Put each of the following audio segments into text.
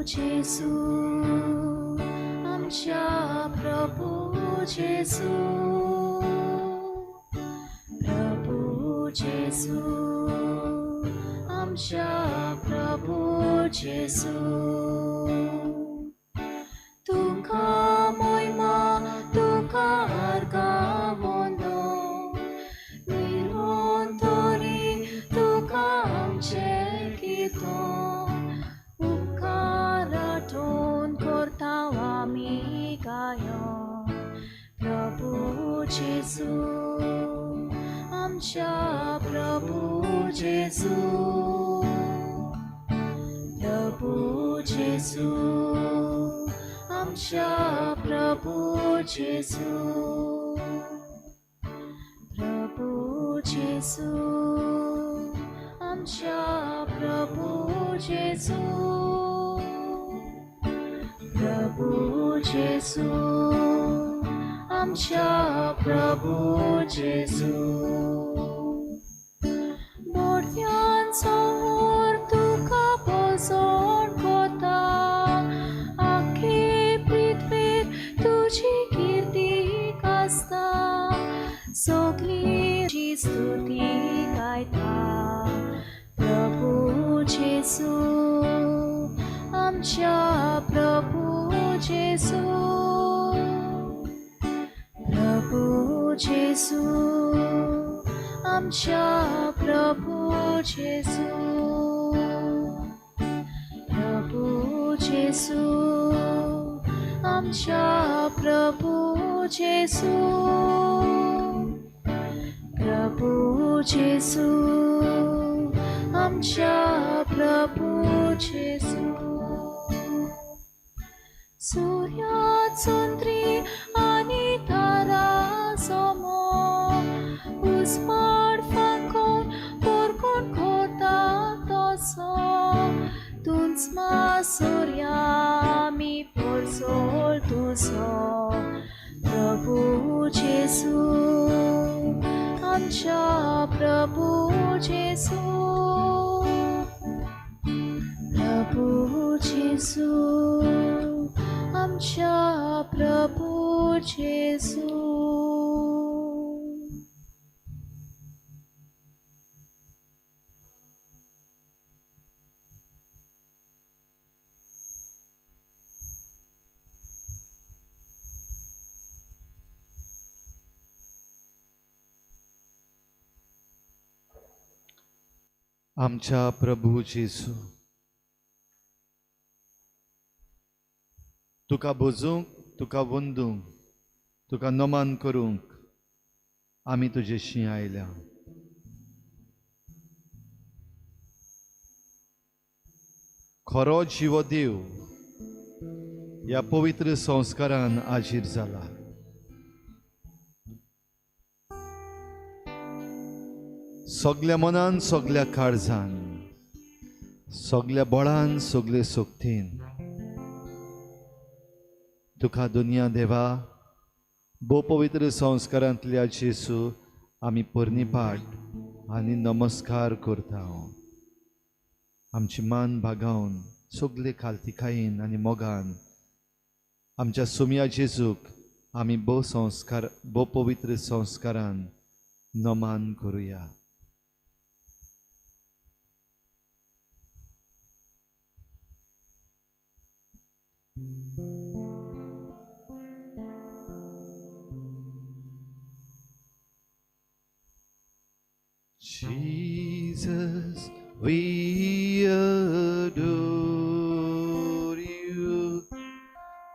जेजू, आमच्या प्रभू जेजू, प्रभू जेजू, आमच्या प्रभू जेजू. तुका मोयमा, तुका आर्गां निरंतरी तुका आमचें कीर्तन, उपकार आठोवन करता आमी गायन. प्रभू जेजू, आमच्या प्रभू जेजू, प्रभू जेजू, आमच्या प्रभू जेजू, प्रभू जेजू, आमच्या प्रभू जेजू, प्रभू जेजू, आमच्या प्रभू जेजू. मोठ्यान सोर तुका भजन कोता, आख्खे पृथ्वीर तुजी कीर्ती गाजता, सगळी स्तुती गायता. प्रभू जेजू, आमच्या प्रभू जेजू, प्रभू जेजू, आमच्या प्रभू जेजू, प्रभू जेजू, आमच्या प्रभू जेजू, प्रभू जेजू, आमच्या प्रभू जेजू. सूर्या चंद्री आनी तारा समो, उजवाड फांकोन परकोन कोता तसो, तूंच मासोर्या आमी पोरसोल तुजो. प्रभू जेजू, आमच्या प्रभू जेजू, प्रभू जेजू, आमच्या प्रभू जेजू. आमच्या प्रभू जेजू, तुका भजूंक, तुका वंदूंक, तुका नमन करूंक आमी तुजेशी आयल्या. खरो जिवो देव ह्या पवित्र संस्कारान आजीर जाला. सगल्या मनान, सगल्या काळजान, सगल्या बळान, सगले शक्तीन तुका दुनिया देवा भोव पवित्र संस्कारांतल्या जेजू आमी पोरणीपाट आनी नमस्कार करता. आमची मान भागावन सगले खालतिकायेन आनी मोगान आमच्या सुमया जेजूक आमी भोव संस्कार, भोव पवित्र संस्कारान नमन करुया. Jesus, we adore you.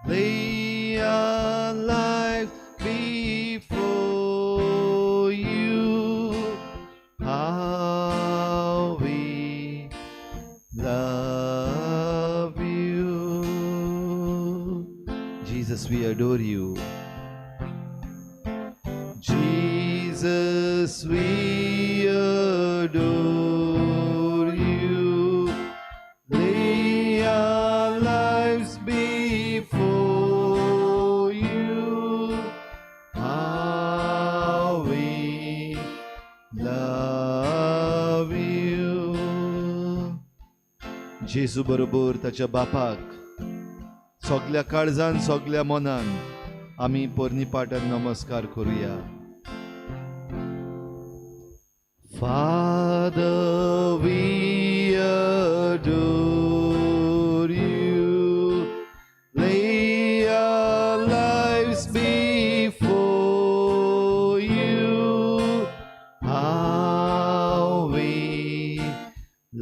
Lay our lives before you. How we love you. Jesus, we adore you. Jesus, we adore you. Lay our lives before you. How we love you. जेजू बरोबर ताच्या बापाक सगल्या काळजान सगल्या मनान आमी पोरणी पाटान नमस्कार करुया. Father, we adore you, lay our lives before you, how we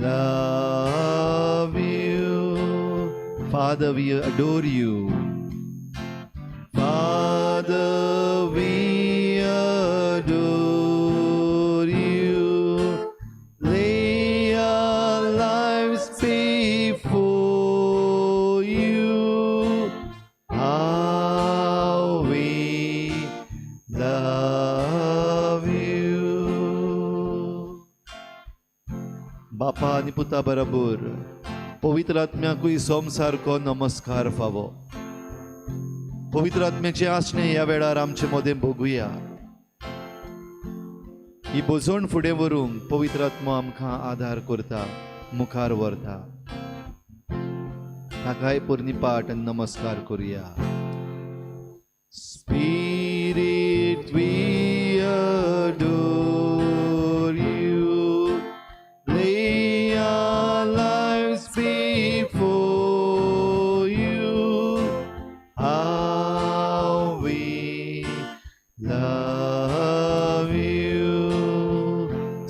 love you. Father, we adore you. Father, we adore you, lay our lives before you, how we love you. बापा आनी पुता बरोबर पवित्र आत्म्याकूय सोमसारको नमस्कार फावो. पवित्र आत्म्याचें आसणें ह्या वेळार आमचे मदें भोगुया. ही भोजवण फुडें व्हरूंक पवित्र आत्मो आमकां आदार करता, मुखार व्हरता. ताकाय पोरणी पाट आनी नमस्कार करुया. Spirit, we adore you, lay our lives before you, how we love you.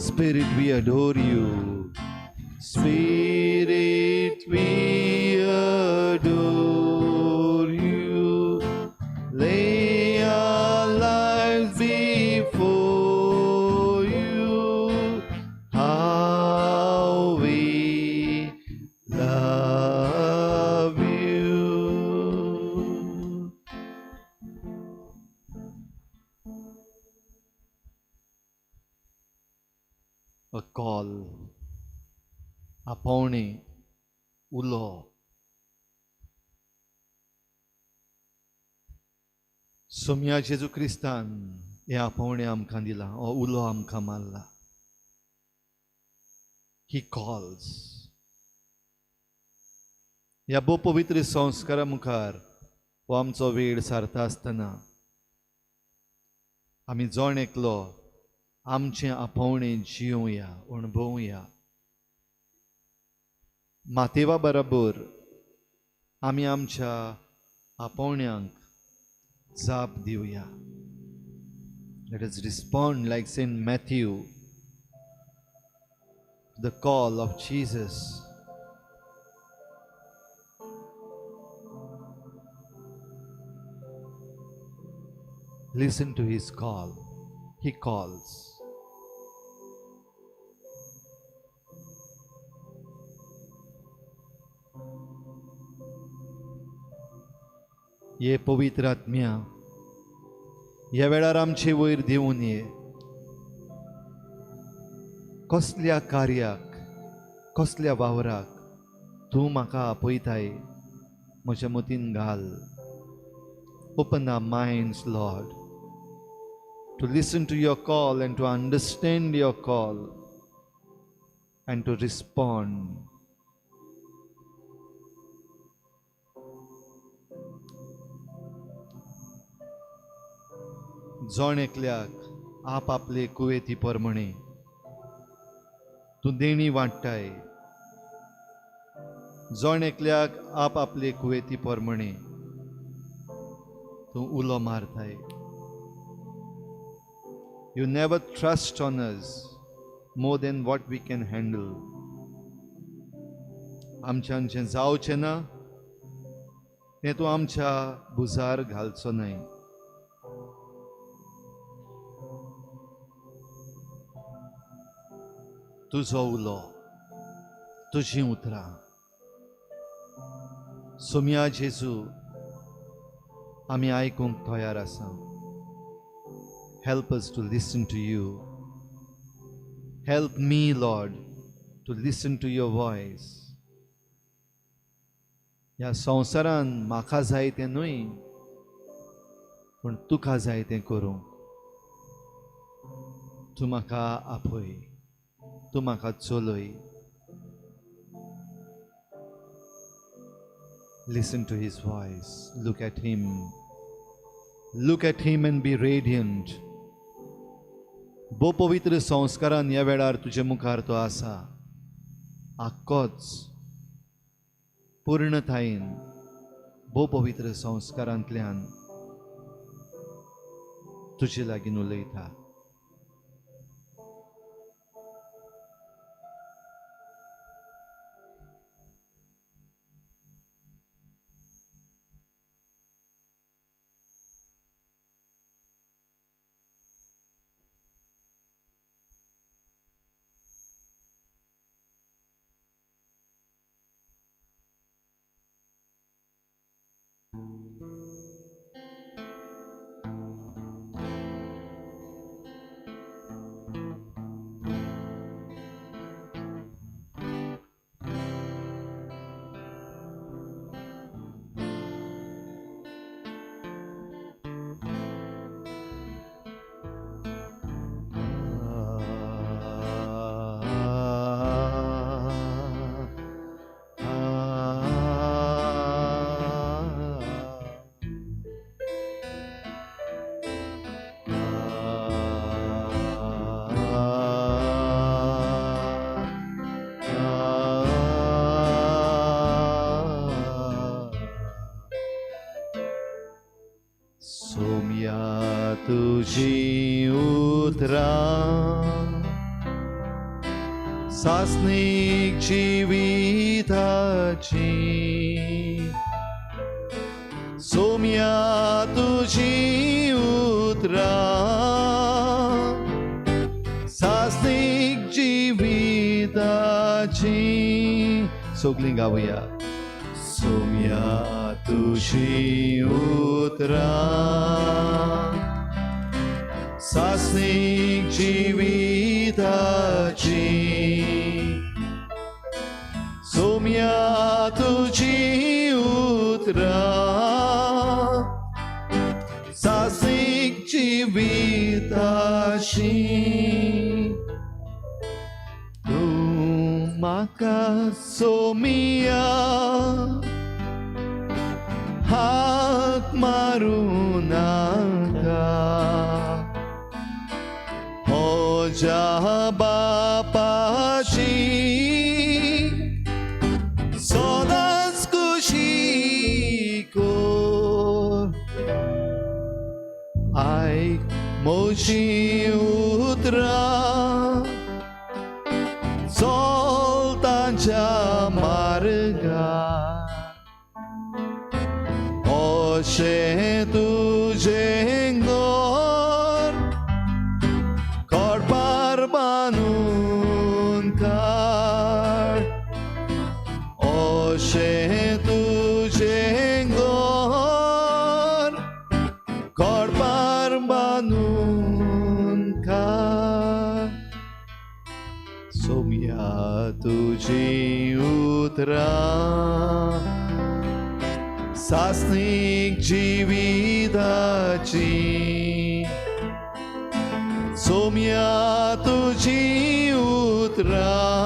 Spirit, we adore you. Spirit, we adore you, lay our lives before you, how we love you. A call, आपोवणें, उलो. सोमया जेजू क्रिस्तान हें आपोवणें आमकां दिलां, हो उलो आमकां मारला. He calls. ह्या भोव पवित्र संस्कारा मुखार हो आमचो वेळ सारता आसतना आमी जण एकलो आमचें आपोवणें जियोया, अणभवया. मातेवा बरोबर आमी आमच्या आपोवण्यांक जाप दिवया. Let us respond like Saint Matthew to the call of Jesus. Listen to his call. He calls. ये पवित्र आत्म्या ह्या वेळार आमचे वयर देवून ये. कसल्या कार्याक, कसल्या वावराक तूं म्हाका आपयताय म्हज्या मतीन घाल. Open our minds, Lord, to listen to your call and to understand your call and to respond. जण एकल्याक आप आपले कुवेती प्रमाणे तूं देणी वांट्टाय. जण एकल्याक आप आपले कुवेती प्रमाणे तूं उलो मारताय. You never trust on us more than what we can handle. आमच्यान जें जावचें ना तें तूं आमच्या भुजार घालचो न्हय. तुजो उलो, तुजीं उतरां सोमया जेजू आमी आयकूंक तयार आसा. Help us to listen to you. Help me, Lord, to listen to your voice. ह्या संवसारान म्हाका जाय तें न्हय, पूण तुका जाय तें करूंक तूं म्हाका आपय, तूं म्हाका चलय. Listen to his voice. Look at him. Look at him and be radiant. भोव पवित्र संस्कारान ह्या वेळार तुजे मुखार तो आसा. आक्कोच पूर्णतायेन भोव पवित्र संस्कारांतल्यान तुजे लागीं उलयता. सोम्या तुजी उतरां सासणीक जिविताची, सोम्या तुजी उतरां सासणीक जिविताची. सगळीं गावया. सोम्या तुजी उतरां सासणीक जिविताची, सोम्या तुजी उतरां सासणीक जिविताची. तूं म्हाका सोम्या हात मारूं नाका, म्हज्या बापाची सदांच खुशी कर. आयक म्हजीं उतरां, चल तांच्या मार्गार, अशें तुजें घर कोडपार बांदून काड, अशें तुजें घर कोडपार बांदून काड. सोम्या तुजीं उतरां सासणीक जिविताची, सोम्या तुजी उतरां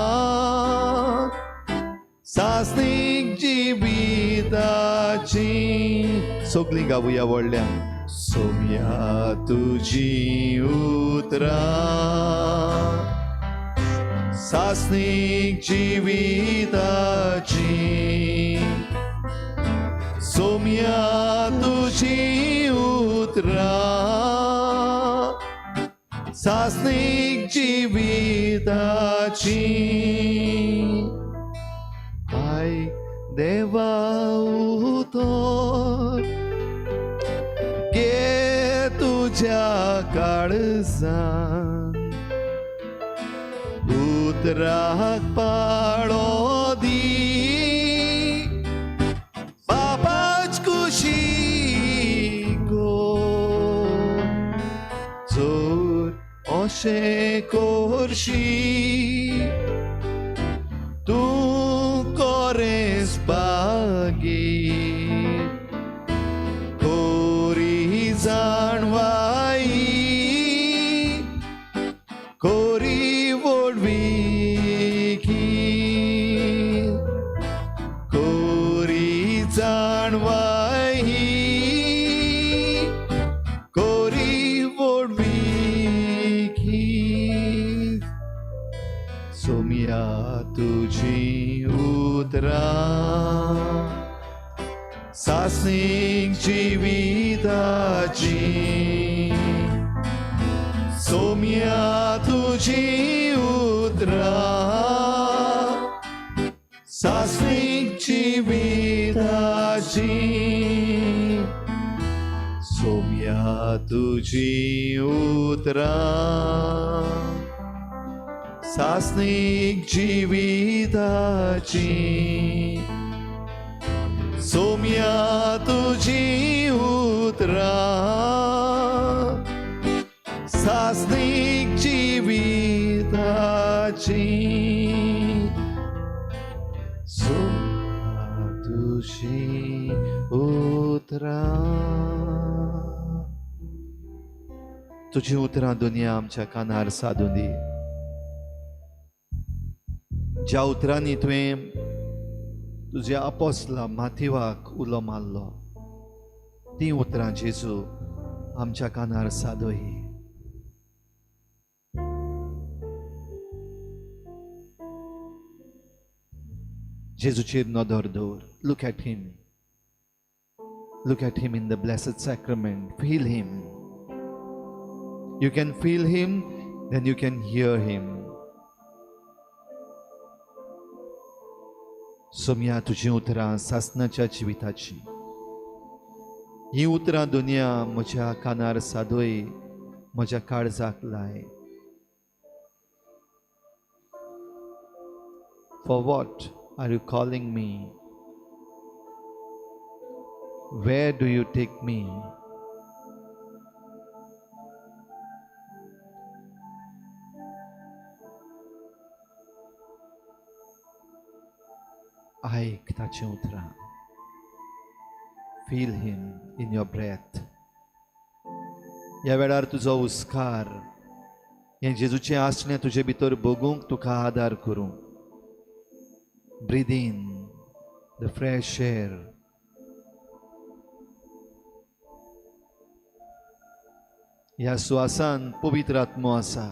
सासणीक जिविताची. सगळीं गावया व्हडल्यान. सोम्या तुजी उतरां सासणीक जिविताची, सोम्या तुजी उतरां सासणीक जिविताची. आयक देवा उतर घे तुज्या काळजान, उतराक पाळो दी, बापाच खुशी कर. जर अशें करशी तूं कोरेंस बागी, कोरी जाणवाई कोरी व्हडविकी, कोरी जाणवाय ही कोरी व्हडवीक ही. सोम्या तुजी उतरां सासणीक जिविताची. सोम्या तुजी उतरां सासणीक जिविताची. सोम्या तुजी उतरां सासणीक जिविताची. सोम्या तुजी उतरां सासणीक जिविताची. सोम्या तुजी उतरां. तुजी उतरां दुनिया आमच्या कानार सादूं दी. ज्या उतरांनी तुवें तुज्या आपोसला माथेवाक उलो मारलो तीं उतरां जेजू आमच्या कानार सादय. जेजूचेर नदर दवर. Look at him. Look at him in the blessed sacrament. Feel him. You can feel him, then you can hear him. Somya तुजीं उतरां सासणाच्या जिविताची. हीं उतरां दुनिया म्हज्या कानार सादय, म्हज्या काळजाक लाय. For what are you calling me? Where do you take me? आयक ताचीं उतरां. Feel him in your breath. ह्या वेळार तुजो हुस्कार हें जेजूचें आसणें तुजे भितर भोगूंक तुका आदार करूं. Breathe in the fresh air. ह्या सुवासान पवित्र आत्मो आसा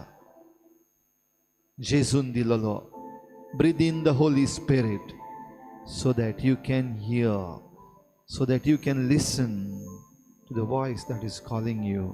जेजून दिलोलो. Breathe in the Holy Spirit so that you can hear, so that you can listen to the voice that is calling you.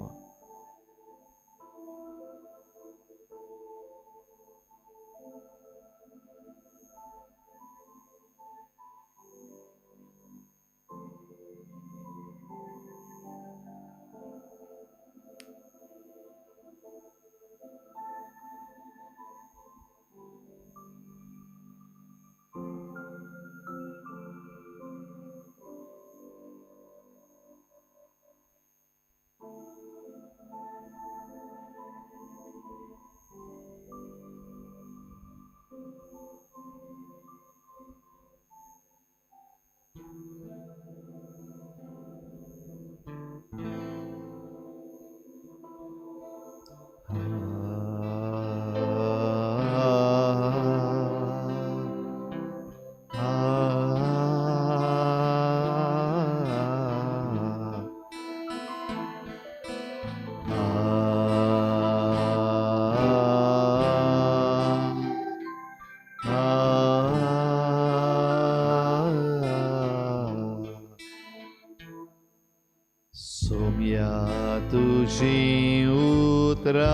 तुजी उतरां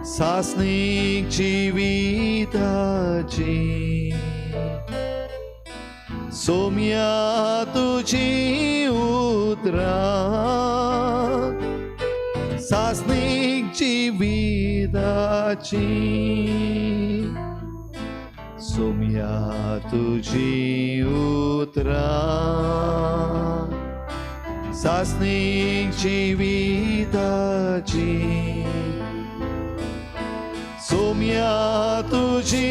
सासणीक जिविताची. सोम्या तुजी उतरां सासणीक जिविताची. सोम्या तुजी उतरां सासणीक जिविताची. सोम्या तुजी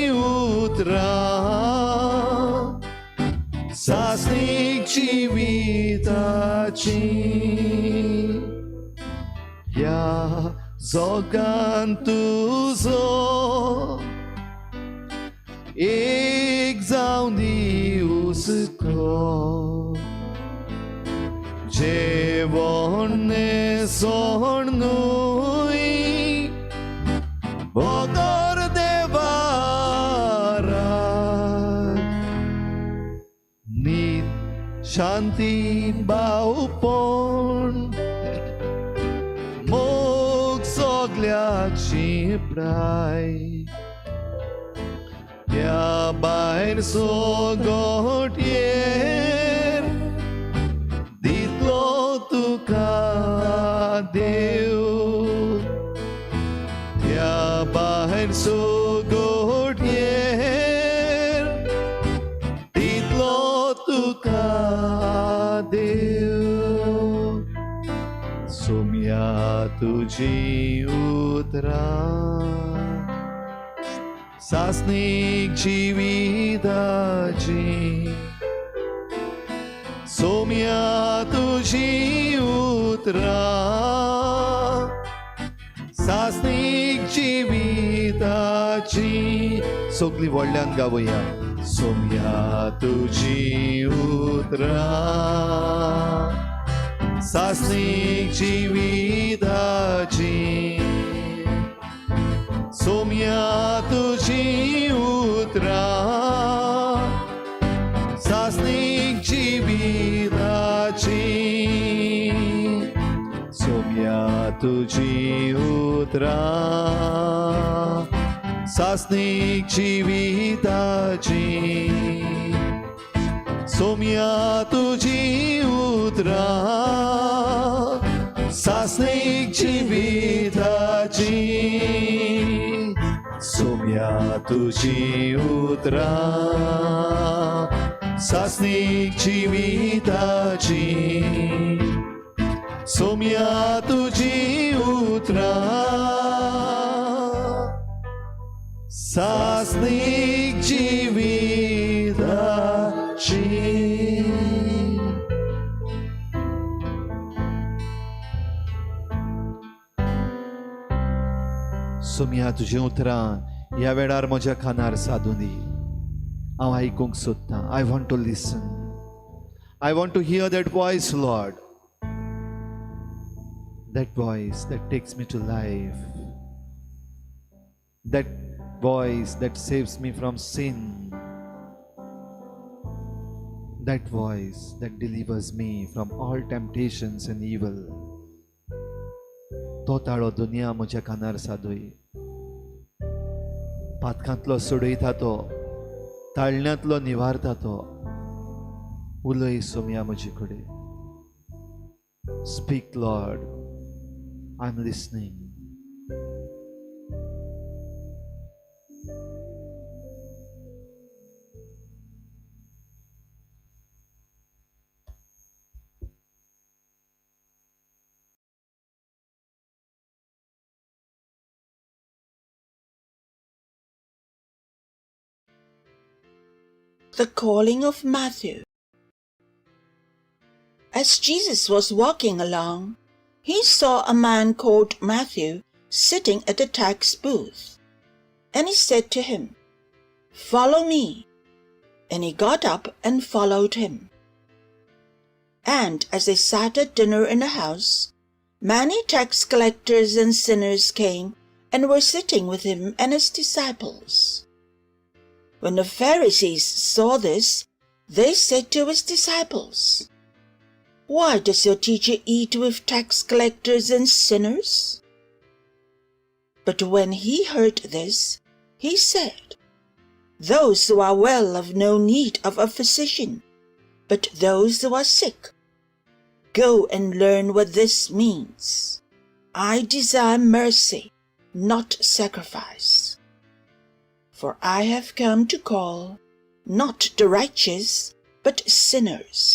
उतरां सासणीक जिविताची. ह्या जगान तुजो एक जावन दी हुस्को जेवण न्हेसण न्हय बगर देवा राग न्हीद शांती भावपण मोग सगल्याक शिंपडाय त्या भायर सगटयेर दितलो तुका देव त्या भायर सगटयेर दितलो तुका देव सोम्या तुजी उतरां सासणीक जिविताची सोम्या तुजी उतरां सासणीक जिविताची सगळीं व्हडल्यान गावया सोम्या तुजी उतरां सासणीक जिविताची सोम्या तुजी उतरां सासणीक जिविताची सोम्या तुजी उतरां सासणीक जिविताची सोम्या तुजी उतरां सासणीक जिविताची सोम्या तुजी उतरां सासणीक जिविताची सोम्या तुजी उतरां सासणीक जिविताची. सोम्या तुजी उतरां ह्या वेळार म्हज्या कानार सादूं दी. हांव आयकूंक सोदतां. I want to listen. I want to hear that voice, Lord. That voice that takes me to life. That voice that saves me from sin. That voice that delivers me from all temptations and evil. तो ताळो दुनिया म्हज्या कानार सादूय. पातकांतलो सोडयता तो, ताळण्यांतलो निवारता तो. उलय सोम्या म्हजे कडेन. Speak, Lord, I am listening. The calling of Matthew. As Jesus was walking along, he saw a man called Matthew sitting at the tax booth. And he said to him, "Follow me." And he got up and followed him. And as they sat at dinner in the house, many tax collectors and sinners came and were sitting with him and his disciples. When the Pharisees saw this, they said to his disciples, "Why does your teacher eat with tax collectors and sinners?" But when he heard this, he said, "Those who are well have no need of a physician, but those who are sick. Go and learn what this means. I desire mercy, not sacrifice. For I have come to call not the righteous, but sinners."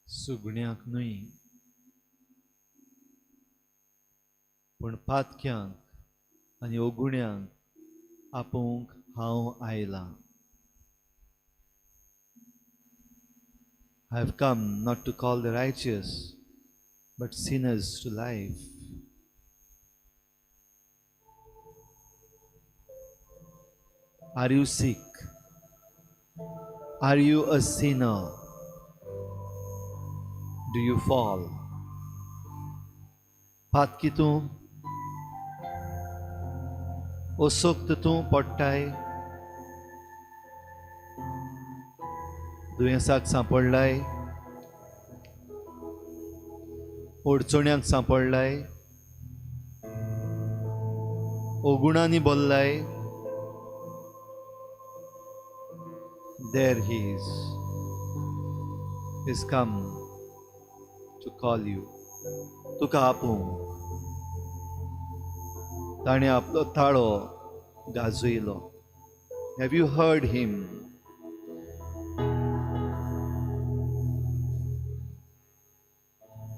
सुगण्याक न्हय पूण पातक्यांक आनी ओगुण्यांक आपोवंक हांव आयलां. I have come not to call the righteous, but sinners to life. Are you sick? Are you a sinner? Do you fall? पातकी तूं? असक्त तूं पडटाय? दुयेंसाक सांपडलाय? अडचण्यांक सांपडलाय? अवगुणांनी बोल्लाय? There he is. He's come to call you. तुका आपोवंक ताणें आपलो ताळो गाजयलो. Have you heard him?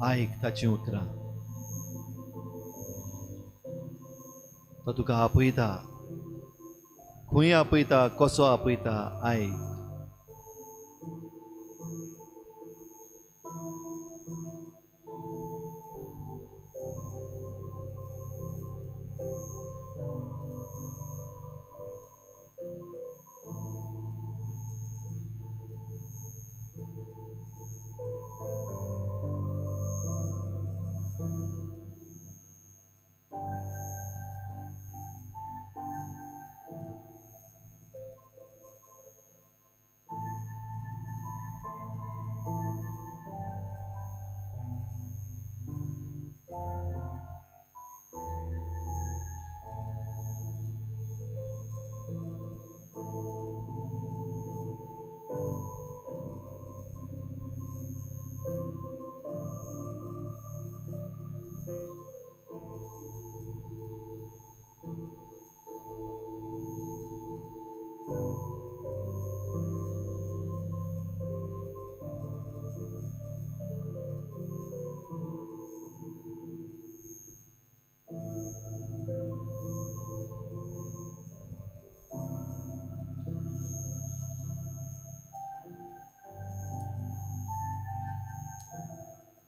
आयक ताचीं उतरां. तो तुका आपयता. खंय आपयता, कसो आपयता, आयक.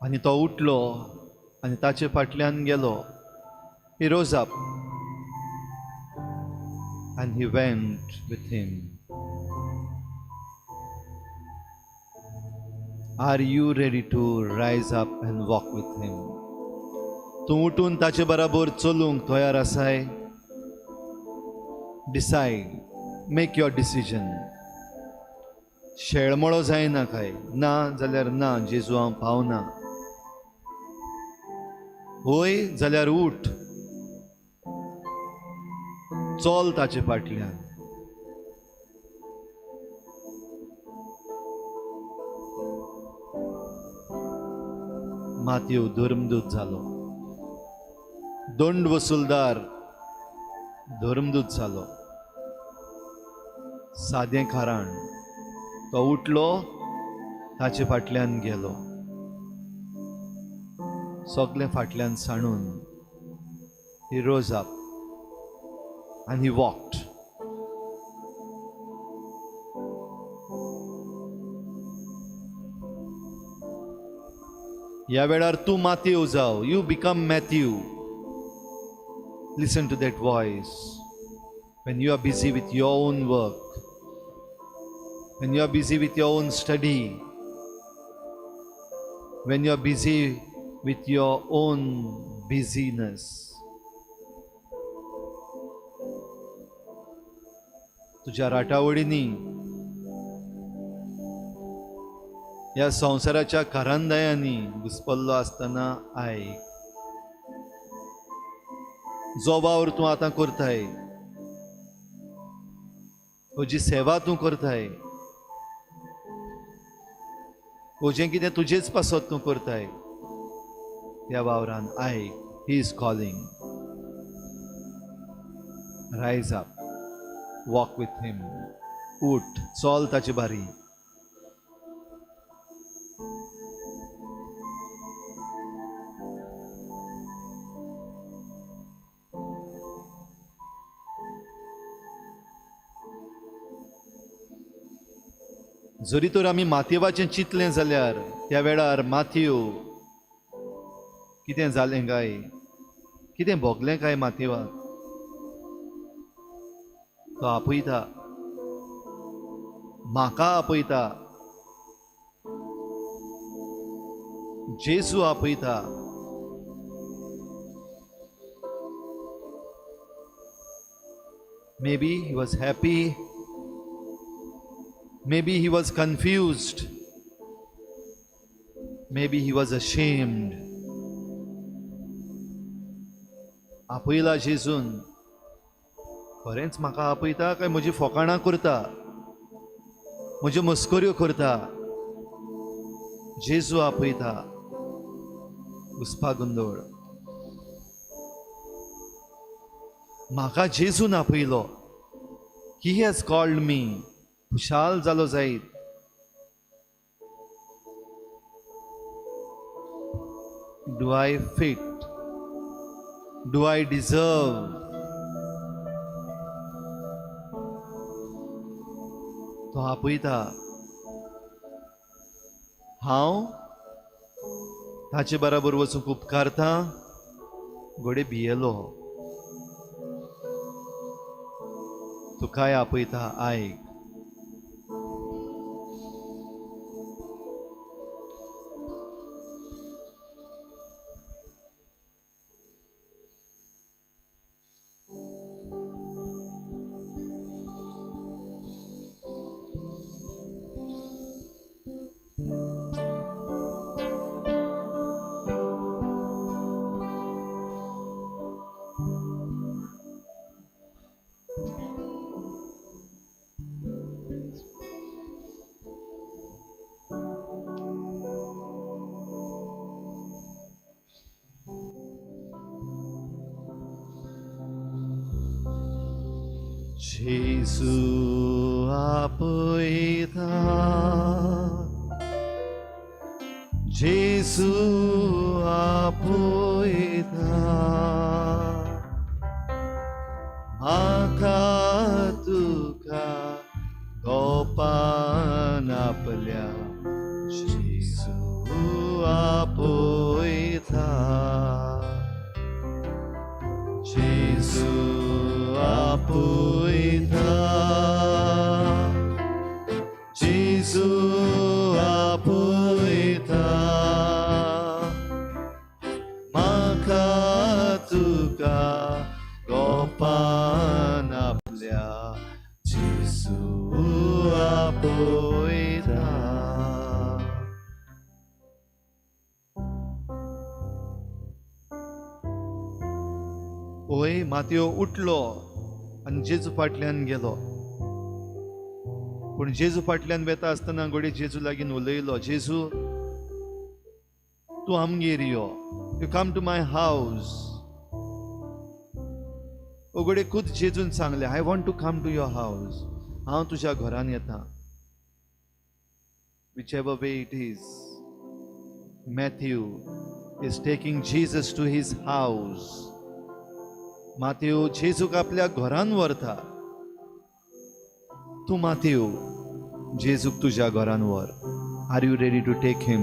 आनी तो उठलो आनी ताचे फाटल्यान गेलो. He rose up and he went with him. Are you ready to rise up and walk with him? तूं उठून ताचे बराबर चलूंक तयार आसाय? Decide, make your decision. शेळमळो जायना काय? ना जाल्यार ना, जेजू हांव पावना. होय जाल्यार उठ, चल ताचे फाटल्यान. मातयो धर्मदूत जालो, दंड वसुलदार धर्मदूत जालो. सादें कारण तो उठलो, ताचे फाटल्यान गेलो. सगळें फाटल्यान सांडून he rose up and he walked. ह्या वेळार तूं मातयो जाव. You become Matthew. Listen to that voice when you are busy with your own work, when you are busy with your own study, when you are busy with your own busyness. तुझ्या राटावळींनी, ह्या संवसाराच्या कारंदायांनी घुसपल्लो आसतना आयक. जो वावर तूं आतां करताय, वो जी सेवा तूं करताय, वो जें कितें तुजेच पासत तूं करताय, त्या वावरान आयक. He is calling. Rise up, walk with him. उठ, चल ताचे बारी. जरी तर आमी मातेवाचें चिंतलें जाल्यार त्या वेळार माथ्यू कितें जालें काय, कितें भोगलें काय माथ्यूवाक? तो आपयता, म्हाका आपयता, जेजू आपयता. Maybe he was happy, maybe he was confused, maybe he was ashamed. आपयला जेजून, खरेंच म्हाका आपयता काय म्हजी फोकाणां करता, म्हज्यो मस्कऱ्यो करता? जेजू आपयता. घुस्पा गोंदळ. म्हाका जेजून आपयलो, he has called me. खुशाल जालो जायत. Do I fit? Do I deserve? तो आपयता. हांव ताचे बराबर वचूंक उपकारता? घडये भियेलो. तुकाय आपयता, आयक. जेजू आपयता, जेजू आपयता, म्हाका तुका गोपान आपल्या, जेजू आपयता, जेजू आपयता, जेजू आपयता, म्हाका तुका गोपान आपल्या, जेजू आपयता. ओय मातयो उठलो आनी जेजू फाटल्यान गेलो. पूण जेजू फाटल्यान वेता आसतना घडये जेजू लागीं उलयलो, जेजू तूं आमगेर यो, you come to my house. ओ घडये खूद जेजून सांगलें, I want to come to your house, हांव तुज्या घरान येता. Whichever way it is, Matthew is taking Jesus to his house. Matthew जेजूक आपल्या घरान व्हरता. तूं माथ्यू जेजूक तुज्या घरान व्हर. Are you ready to take him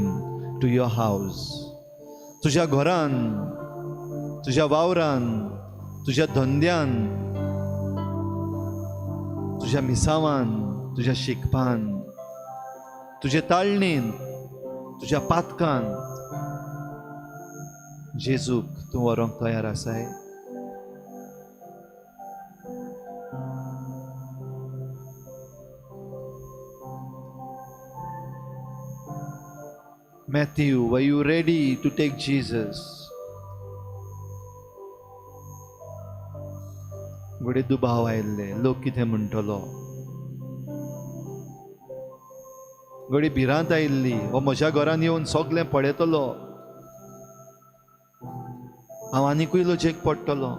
to your house? तुज्या घरान, तुज्या वावरान, तुज्या धंद्यान, तुज्या मिसावान, तुज्या शिकपान, तुजे ताळणेन, तुज्या पातकान जेजूक तूं व्हरूंक तयार आसाय? Matthew, were you ready to take Jesus? घडये दुबाव आयिल्ले, लोक कितें म्हणटलो, घडये भिरांत आयिल्ली, हो म्हज्या घरान येवन सगळें पळयतलो, हांव आनिकूय लजेक पडटलो.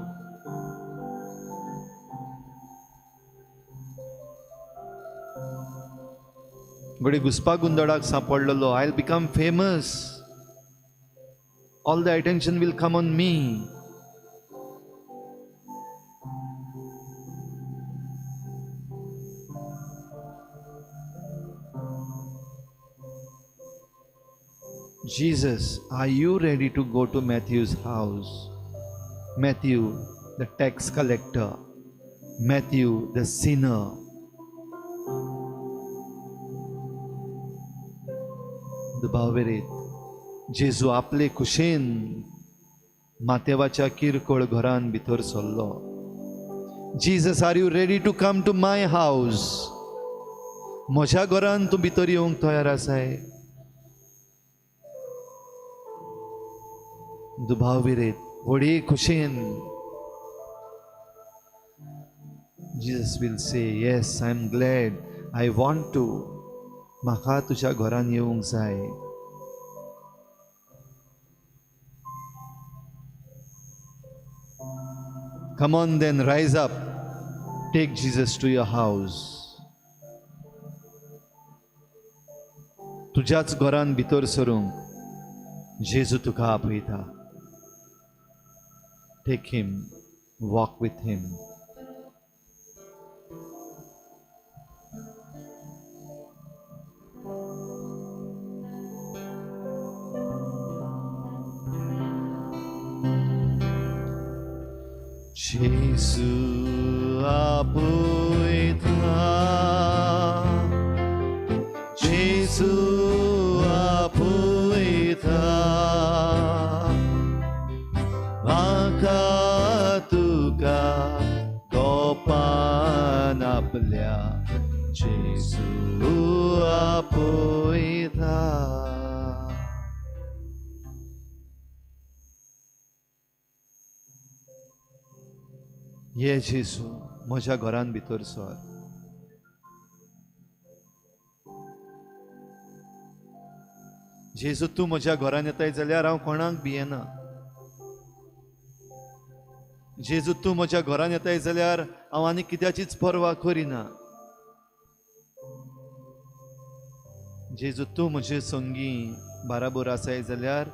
घडये घुसपा गोंदळाक सांपडलेलो, I will become famous, all the attention will come on me. Jesus, are you ready to go to Matthew's house? Matthew, the tax collector. Matthew, the sinner. दुबावेरीत जेजू आपले खुशेन मातेवाच्या किरकोळ घरान भितर सरलो. Jesus, are you ready to come to my house? म्हज्या घरान तूं भितर येवंक तयार आसाय? दुबाव विरेत व्हडे खुशेन Jesus will say, yes, I am glad, I want to. म्हाका तुज्या घरान येवंक जाय. Come on then, rise up. Take Jesus to your house. तुझ्याच घरान भितर सरूंक जेजू तुका आपयता. Take him, walk with him. Jesu आपयता, जेजू आपयता, म्हाका तुका गोपान आपल्या जेजू आपयता. ये जेजू म्हज्या घरान भितर सर. जेजू तूं म्हज्या घरान येताय जाल्यार हांव कोणाक भियेना. जेजू तूं म्हज्या घरान येताय जाल्यार हांव आनी कित्याचीच पर्वा करिना. जेजू तूं म्हजे संगी बाराबोर आसाय जाल्यार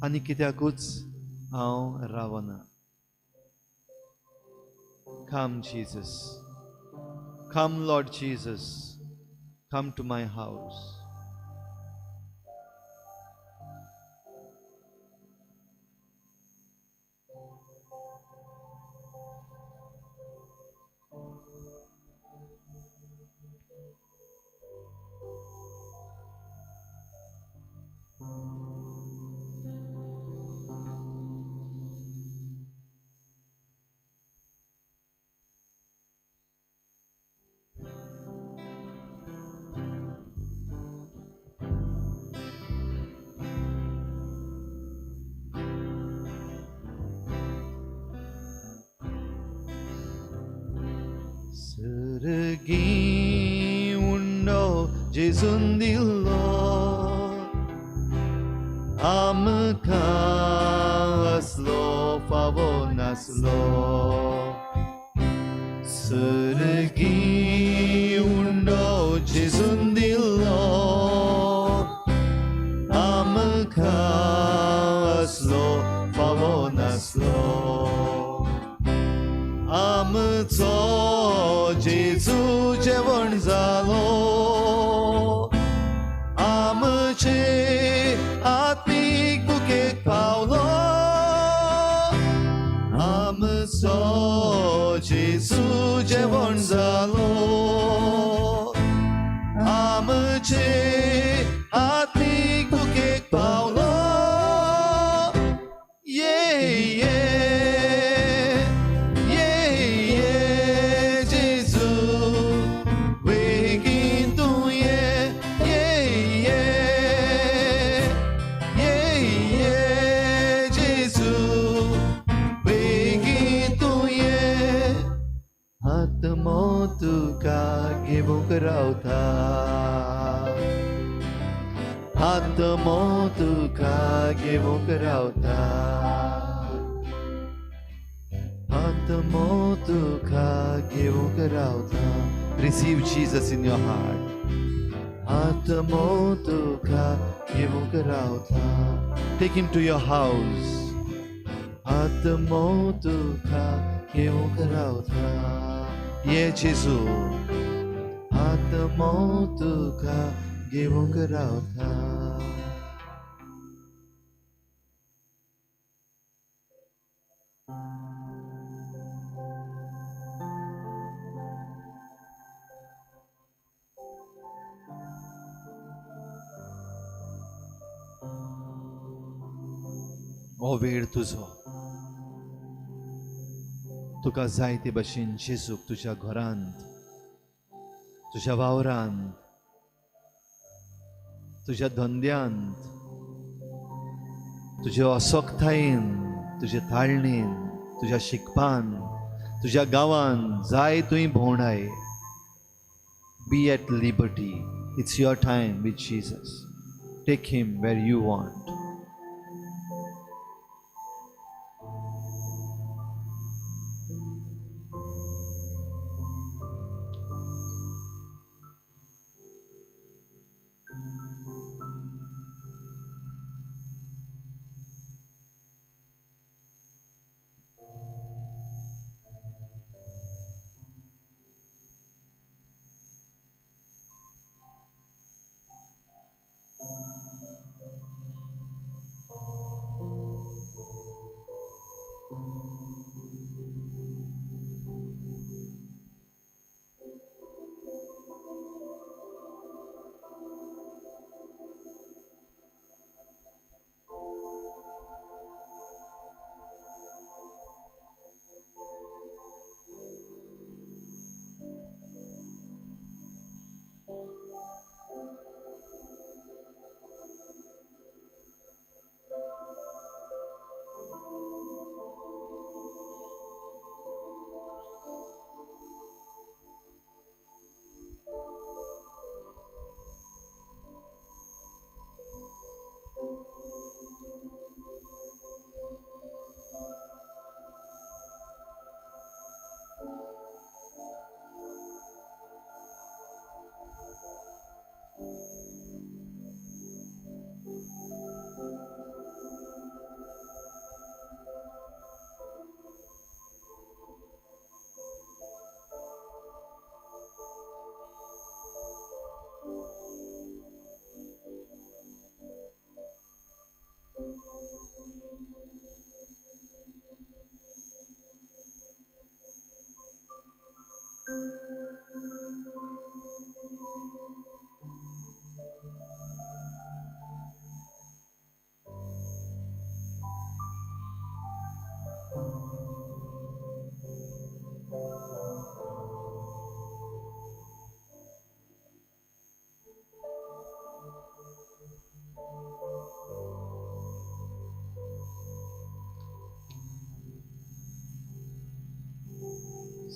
आनी कित्याकूच हांव रावना. Come, Jesus. Come, Lord Jesus. Come to my house. सर्गी उंडो जेजून दिलो आमकां असलो फावो नासलो. सर्गी उंडो जेजून दिलो आमकां असलो फावो नासलो. आमचो जेजू जेवण जालो, आमचे आत्मीक बुकेक पावलो. आमचो जेजू जेवण जालो, आमचे आत्मीक बुकेक पावलो. ये ये घेवंक रावता, आत्मो तुका घेवंक रावता, आत्मो तुका घेवंक रावता. Receive Jesus in your heart. आत्मो तुका घेवंक रावता. Take him to your house. आत्मो तुका घेवंक रावता. ये जेजू आत्मो तुका घेवंक रावता. हो वेळ तुजो, तुका जाय ते भशेन जेजूक तुज्या घरांत, तुज्या वावरांत, तुज्या धंद्यांत, तुज्या असक्तायेन, तुज्या ताळणेन, तुज्या शिकपान, तुज्या गांवान जाय तुवें भोंवडाय. Be at liberty. It's your time with Jesus. Take him where you want.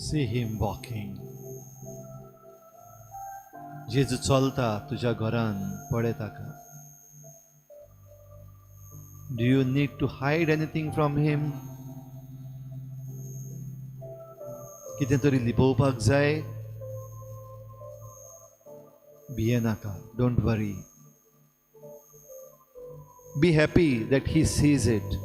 See him walking. जेजू चलता तुज्या घरान, पळय ताका. Do you need to hide anything from him? कितें तरी लिपोवपाक जाय? भिये नाका. Don't worry. Be happy that he sees it.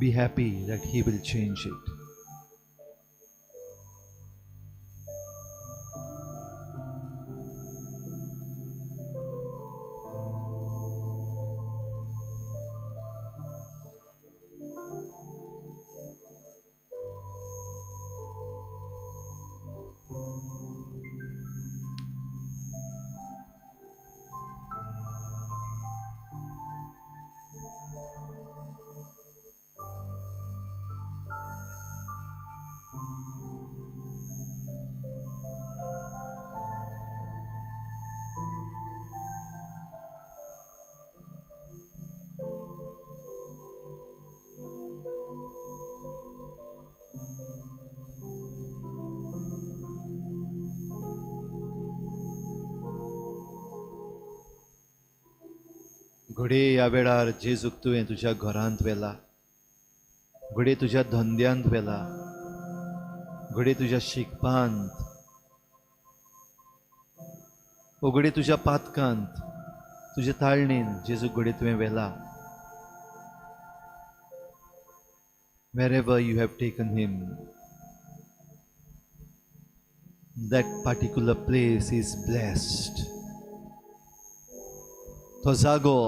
Be happy that he will change it. घडये ह्या वेळार जेजूक तुवें तुज्या घरांत व्हेला, घडये तुज्या धंद्यांत व्हेला, घडये तुज्या शिकपांत, ओ घडये तुज्या पातकांत, तुज्या ताळणेन जेजूक घडये तुवें व्हेला. Wherever you have taken him, That particular place is blessed. तो जागो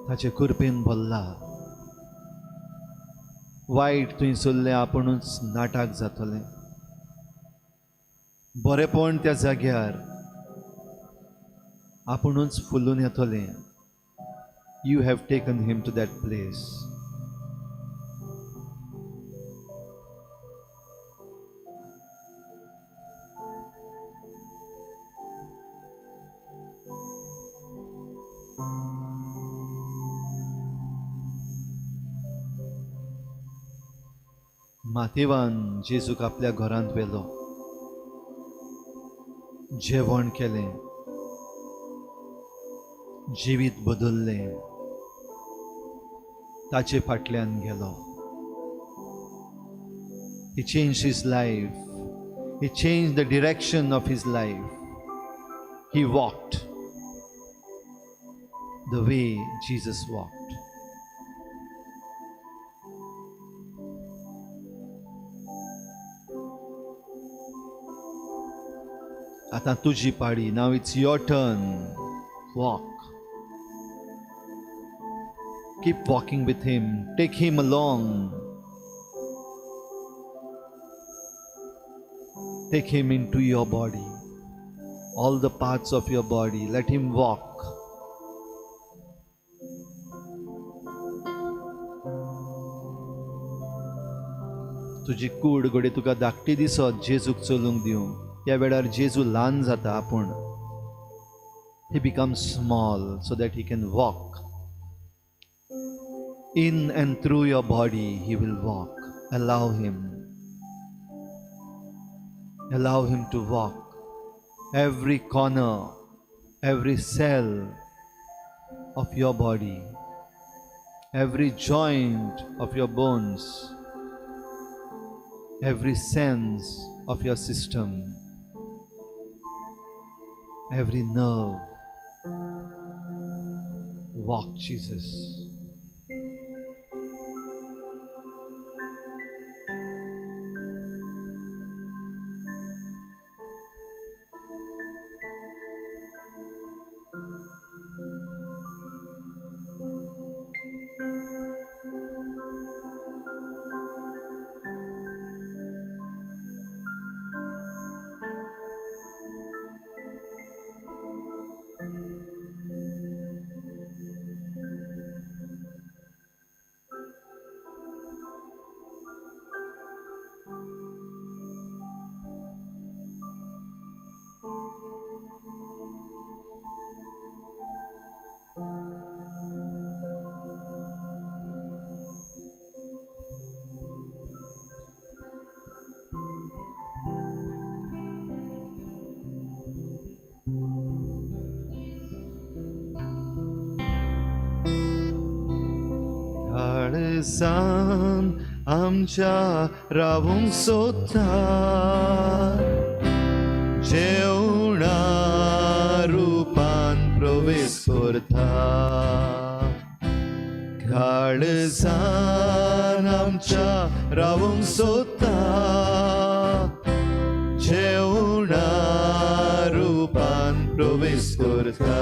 ताचे कृपेन भरला. वायट थंय सोल्लें आपुणूच नाटक जातलें. बरेपण त्या जाग्यार आपुणूच फुलून येतलें. You have taken him to that place. मातेवान जेजूक आपल्या घरांत व्हेलो, जेवण केलें, जिवीत बदललें, ताचे फाटल्यान गेलो. He changed his life. He changed the direction of his life. He walked the way Jesus walked. आतां तुजी पाळी. Now it's your turn. Walk. Keep walking with him. Take him along. Take him into your body, all the parts of your body. Let him walk. तुजी कूड घडये तुका धाकटी दिसत, जेजूक चलूंक दिवं. ह्या वेळार जेजू ल्हान जाता आपूण. He becomes small so that he can walk. In and through your body he will walk. Allow him. Allow him to walk. Every corner, every cell of your body, every joint of your bones, every sense of your system, every nerve. Walk, Jesus. काळजान आमच्या रावूंक सोदता, जेवणा रुपान प्रवेश करता. काळजान आमच्या रावूंक सोदता, जेवणा रुपान प्रवेश करता.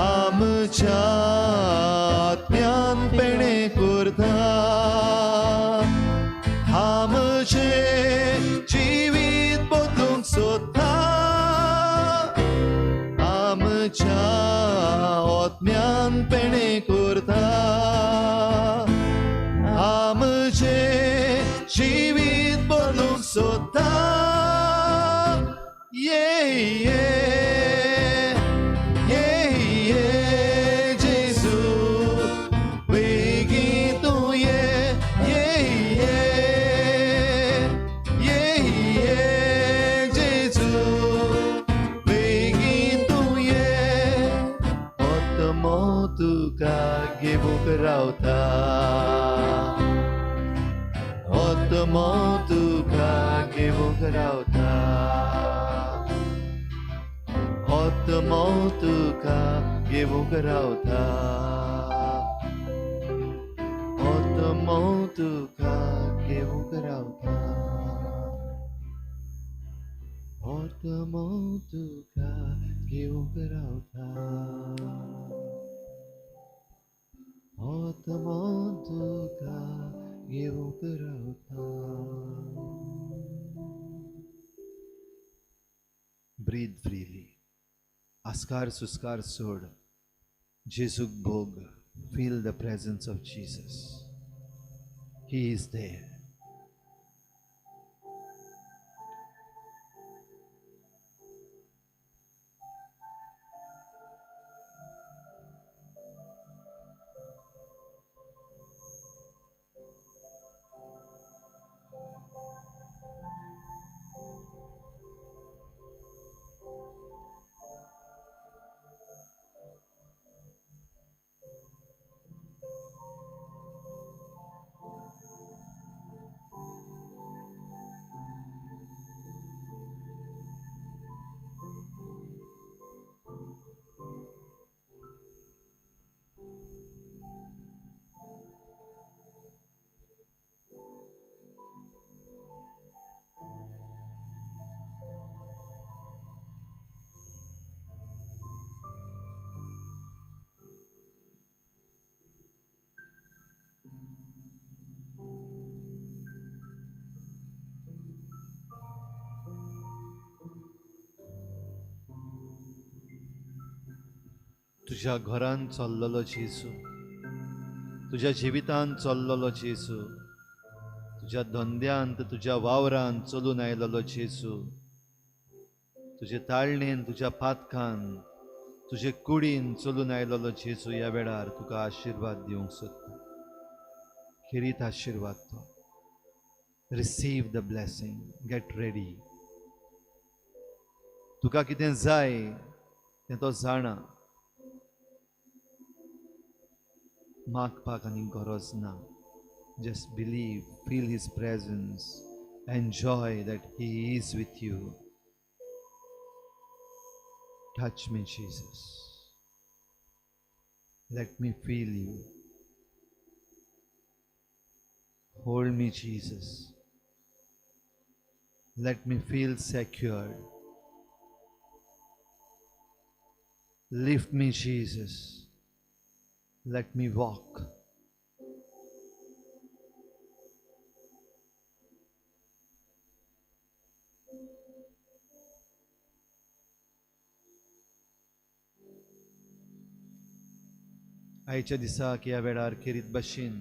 आमच्या आत्म्यान पेणे करता, आमचें जिवीत बदलूंक सोदता. आमच्या आत्म्यान पेणे करता, आमचें जिवीत बदलूंक सोदता. ये ये रावता, आत्मो तुका घेवंक रावता, आत्मो तुका घेवंक रावता, आत्मो तुका घेवंक रावता. आत्मो तुका घेवंक रावता, आत्मो तुका घेवंक रावता. Breathe freely. आस्कार सुस्कार सोड. जेजूक भोग. Feel the presence of Jesus. He is there. तुज्या घरान चल्लेलो जेजू, तुज्या जिवितान चल्लेलो जेजू, तुज्या धंद्यांत तुज्या वावरान चलून आयलेलो जेजू, तुजे ताळणेन तुज्या पातकान तुजे कुडीन चलून आयलेलो जेजू ह्या वेळार तुका आशिर्वाद दिवंक सोदता. खेरीत आशिर्वाद तो. Receive the blessing. Get ready. तुका कितें जाय तें तो जाणा. मागपाक आनी गरज ना. Just believe, feel his presence, enjoy that he is with you. Touch me Jesus, let me feel you. Hold me Jesus, let me feel secured. Lift me Jesus, let me walk. आयच्या दिसाक ह्या वेळार खेरीत भाशेन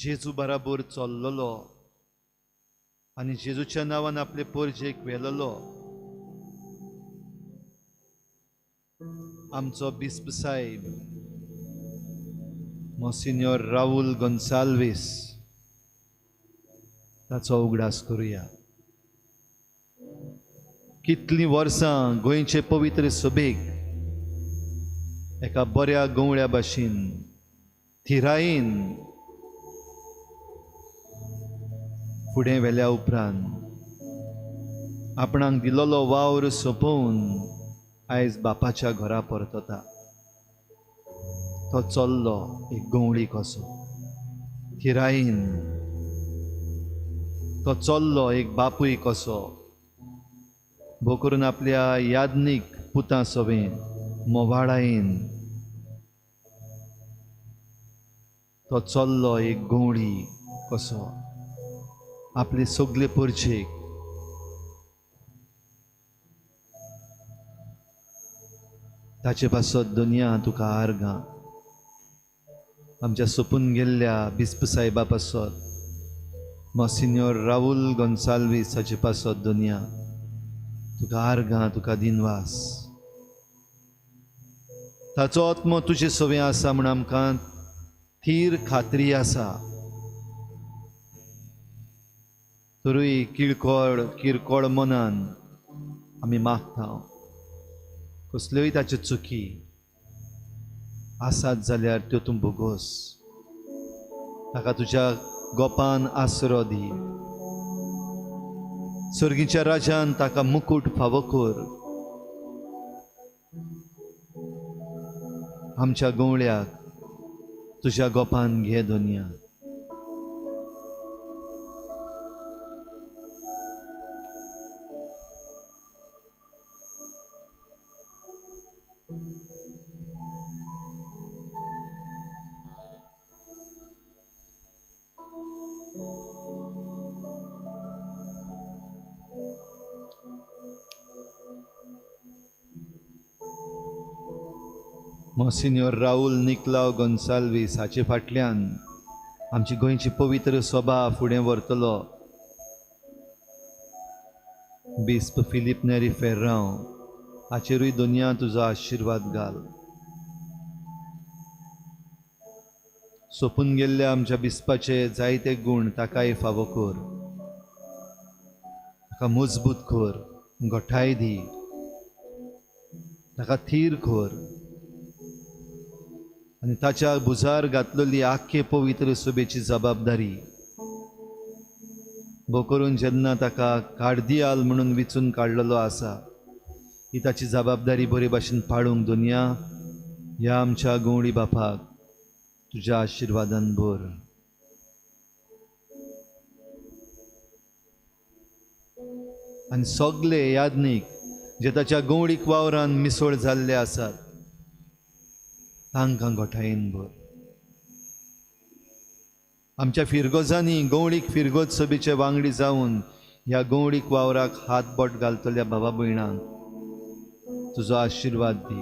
जेजू बराबर चल्लेलो आनी जेजूच्या नांवान आपले पोरजेक व्हेलेलो आमचो बिस्प साहेब मोसिन्योर राहुल गोन्साल्वीस ताचो उगडास करुया. कितलीं वर्सां गोंयचे पवित्र सभेक एका बऱ्या गवळ्या भाशेन थिरायेन फुडें व्हेल्या उपरांत आपणाक दिल्लो वावर सोंपोवन आयज बापाच्या घरा परतता. तो चल्लो एक गवळी कसो थिरायेन, तो चल्लो एक बापूय कसो भो करून आपल्या यादनीक पुतां सवें मोवाळायेन तो चल्लो एक गवळी कसो आपले सगले परचेक ताचे पासत दुनिया तुका आर्गां. आमच्या सोपून गेल्ल्या बिस्प साहेबा पासत, मोसिन्योर राहुल गोन्साल्वीस हाचे पासत दुनिया तुका आर्गां, तुका दिनवास. ताचो आत्मो तुजे सवें आसा म्हूण आमकां थीर खात्री आसा. तरूय किळकोळ किरकोळ मनान आमी मागता कसल्योय ताच्यो चुकी आसात जाल्यार त्यो तूं भोगोस. ताका तुज्या गोपान आसरो दी. सर्गीच्या राजान ताका मुकूट फावो कर. आमच्या गवळ्याक तुज्या गोपान घे दुनिया. मोसिन्योर राऊल निकलाव गोन्साल्वीस हाचे फाटल्यान आमची गोंयची पवित्र सभा फुडें व्हरतलो बिस्प फिलीप नेरी फेर्रांव हाचेरूय दुनिया तुजो आशिर्वाद घाल. सोंपून गेल्ल्या आमच्या बिस्पाचे जायते गूण ताकाय फावो कर, ताका मजबूत कर, गोठाय दी, ताका थीर कर आनी ताच्या भुजार घातलेली आख्खे पवित्र सभेची जबाबदारी भो करून जेन्ना ताका कार्दियाल म्हणून विचून काडलेलो आसा ही ताची जबाबदारी बरे भाशेन पाळूंक दुनिया ह्या आमच्या गवळी बापाक तुज्या आशिर्वादान भर. आनी सगले यादनीक जे ताच्या गवळीक वावरान मिसळ जाल्ले आसात तांकां गोठायेन भर. आमच्या फिरगोजांनी गवळीक फिरगोज सभेचे वांगडी जावन ह्या गवळीक वावराक हात बोट घालतल्या भावा भयणांक तुजो आशिर्वाद दी.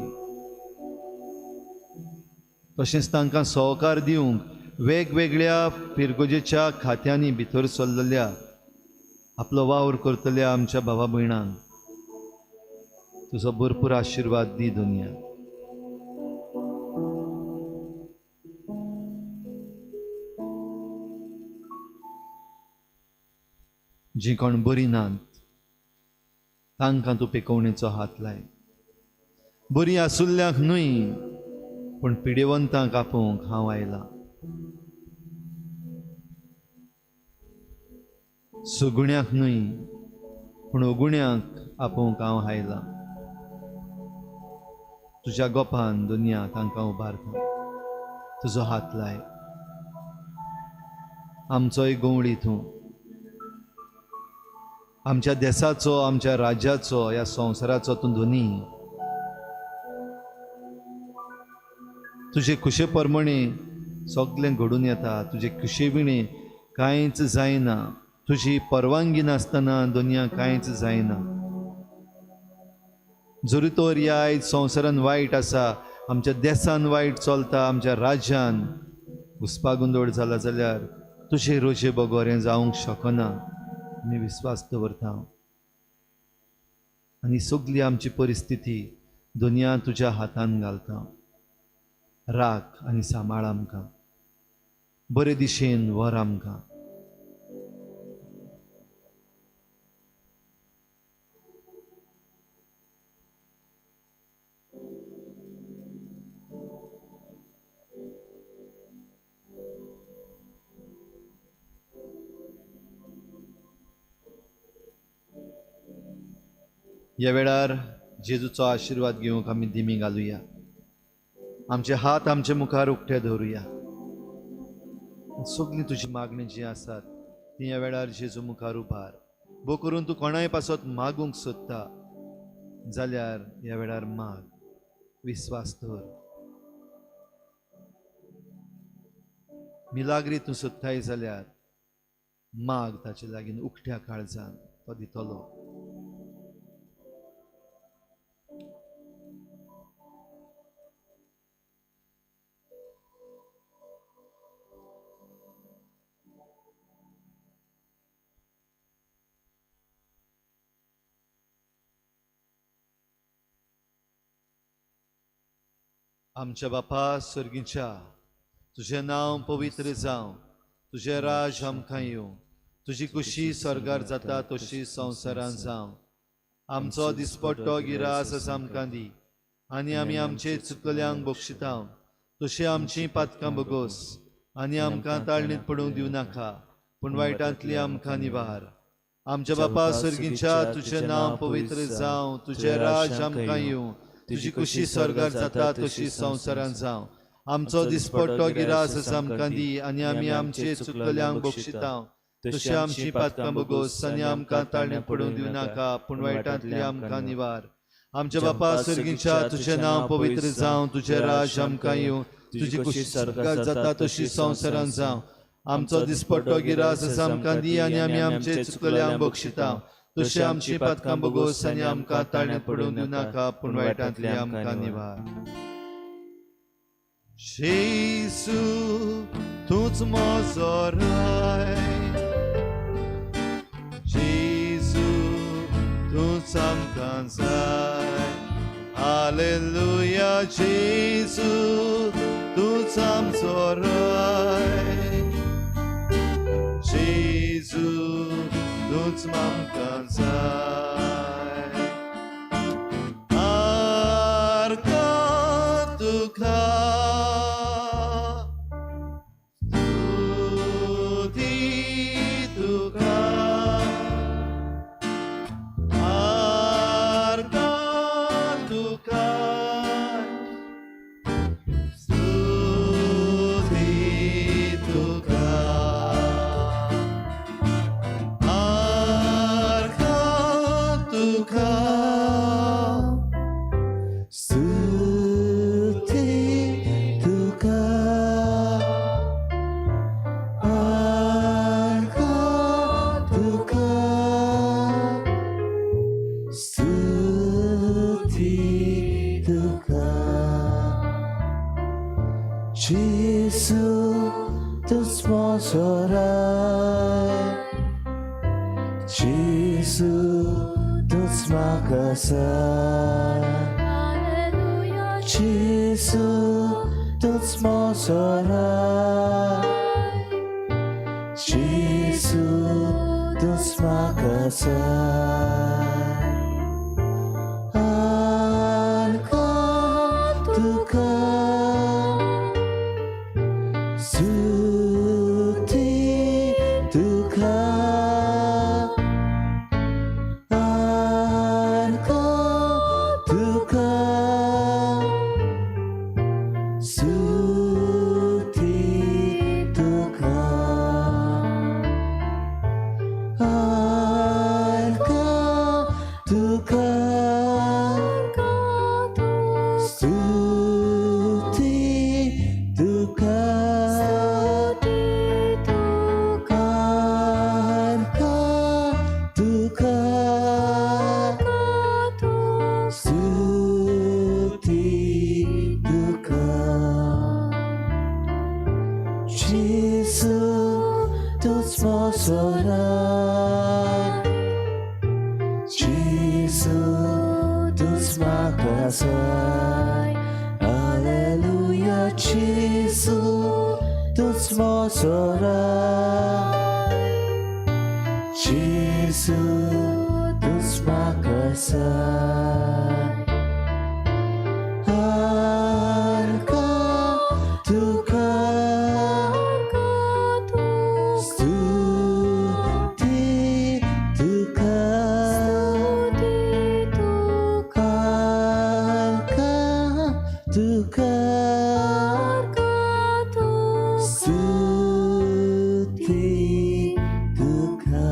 तशेंच तांकां सहकार दिवंक वेगवेगळ्या फिरगोजेच्या खात्यांनी भितर सरलेल्या आपलो वावर करतल्या आमच्या भावा भयणांक तुजो भरपूर आशिर्वाद दी दुनिया. जी कोण बरी नात तांकां तूं पेकोवणेचो हात लाय. बरी आसुल्ल्यांक न्हय पूण पिडेवंतांक आपोवंक हांव आयलां. सुगुण्यांक न्हय पूण अगुण्यांक आपोवंक हांव आयलां. तुज्या गोपान दुनिया तांकां उबारता, तुजो हात लाय. आमचोय गवळी तूं, आमच्या देसाचो, आमच्या राज्याचो, ह्या संवसाराचो तूं धनी. तुजे खुशे प्रमाणे सगळें घडून येता, तुजे खुशे विणे कांयच जायना, तुजी परवानगी नासतना दुनिया कांयच जायना. जरी तर ह्या आयज संवसारान वायट आसा, आमच्या देसान वायट चलता, आमच्या राज्यान घुस्पागोंदळ जाला जाल्यार तुजे रोजे बगर हें जावंक शकना. आमी विस्वास दवरता आनी सगली आमची परिस्थिती दुनिया तुज्या हातान घालता. राख आनी सांबाळ आमकां, बरे दिशेन व्हर आमकां. ह्या वेळार जेजूचो आशिर्वाद घेवंक आमी दिमी घालुया. आमचे हात आमचे मुखार उक्ते दवरुया. सगळीं तुजी मागणी जी आसात ती ह्या वेळार जेजू मुखार उबार. भो करून तूं कोणाय पासत मागूंक सोदता जाल्यार ह्या वेळार माग, विस्वास दवर. मिलाग्री तूं सोदताय जाल्यार माग ताचे लागीं उक्त्या काळजान, तो दितलो. आमच्या बापा सर्गीच्या, तुजें नांव पवित्र जावं, तुजें राज आमकां येवं, तुजी खुशी स्वर्गार जाता तशी संवसारान जावं. आमचो दिसपट्टो गिरास आमकां दी आनी आमी आमचे चुकल्यांक बक्षिता तशी आमची पातकां बगोस आनी आमकां ताळणीत पडूंक दिवं नाका, पूण वायटांतली आमकां निवार. आमच्या बापा सर्गीच्या, तुजें नांव पवित्र जावं, तुजें राज आमकां येवं, तुजी खुशी स्वर्गार जाता तशी संवसारान जावं. आमचो दिसपट्टो गिरास आमकां दी आनी आमी आमचे चुकल्यांक बक्षिता तशी आमची पातकां बगोस आनी आमकां ताळणीत पडूंक दिवं नाका, पूण वायटांतली आमकां निवार. आमच्या बापा सर्गीच्या, तुजें नांव पवित्र जावं, तुजें राज आमकां येवं, तुजी खुशी स्वर्गार जाता तशी संवसारान जावं. आमचो दिसपट्टो गिरास आमकां दी आनी आमी आमचे चुकल्यांक बक्षिता तशी आमची पातकां बगोस आनी आमकां ताळणीत पडूंक दिवं नाका, पूण वायटांतली आमकां निवार. जेजू तूंच म्हजो राय, जेजू तूंच आमकां जाय. हालेलुया, जेजू तूंच आमचो राय, जेजू तूंच आमकां जाय. आर्गां तुका, स्तुती तुका, आर्गां तुका, स्तुती तुका, आर्गां तुका, स्तुती तुका, आर्गां तुका, स्तुती तुका. जेजू तूंच म्हजो राय, जेजू तूंच म्हाका जाय. Alleluia. जेजू तूंच म्हजो राय, जेजू तूंच म्हाका जाय. आर्गां तुका, स्तुती तुका, आर्गां तुका, स्तुती तुका, आर्गां तुका, स्तुती तुका, आर्गां तुका, स्तुती तुका. जेजू तूंच म्हजो राय, जेजू तूंच म्हाका जाय. हालेलुया, जेजू तूंच म्हजो राय, जेजू तूंच म्हाका जाय. आर्गां तुका, स्तुती तुका, आर्गां तुका, स्तुती तुका.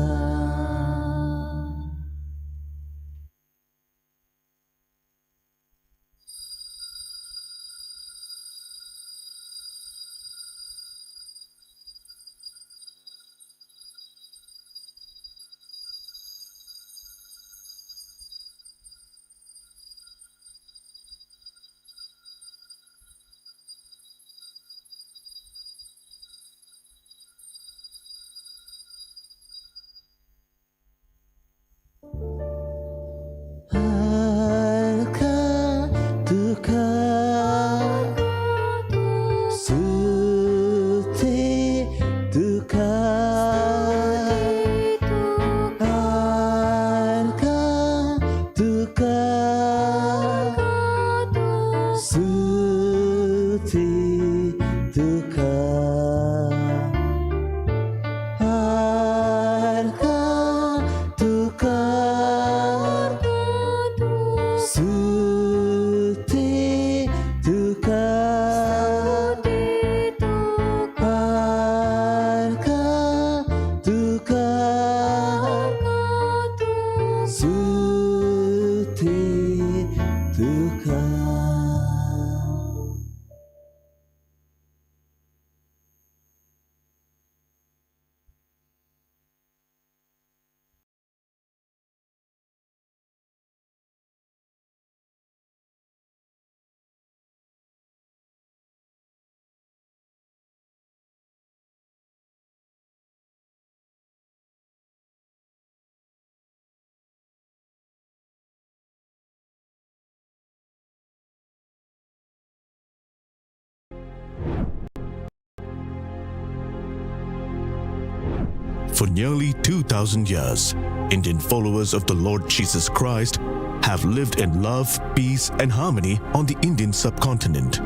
For nearly 2,000 years, Indian followers of the Lord Jesus Christ have lived in love, peace, and harmony on the Indian subcontinent.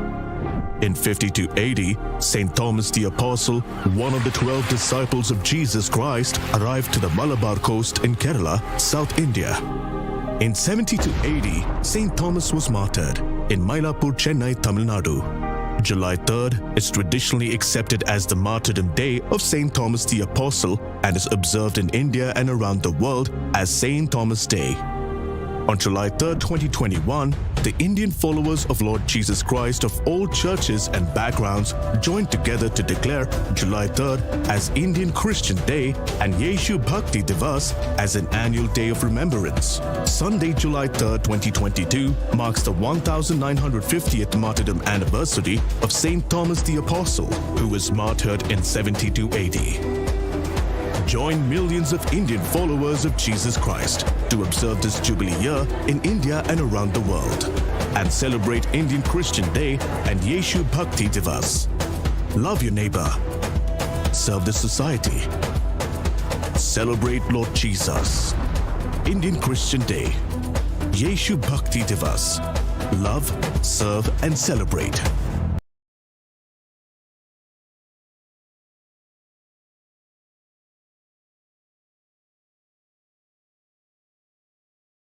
In 52 AD, St. Thomas the Apostle, one of the 12 disciples of Jesus Christ, arrived to the Malabar coast in Kerala, South India. In 72 AD, St. Thomas was martyred in Mylapore, Chennai, Tamil Nadu. July 3rd is traditionally accepted as the martyrdom day of St. Thomas the Apostle and is observed in India and around the world as St. Thomas Day. On July 3, 2021, the Indian followers of Lord Jesus Christ of all churches and backgrounds joined together to declare July 3rd as Indian Christian Day and Yeshu Bhakti Divas as an annual day of remembrance. Sunday, July 3rd, 2022 marks the 1950th martyrdom anniversary of St. Thomas the Apostle, who was martyred in 72 AD. Join millions of Indian followers of Jesus Christ to observe this Jubilee year in India and around the world and celebrate Indian Christian Day and Yeshu Bhakti Divas. Love your neighbor. Serve the society. Celebrate Lord Jesus. Indian Christian Day. Yeshu Bhakti Divas. Love, serve, and celebrate.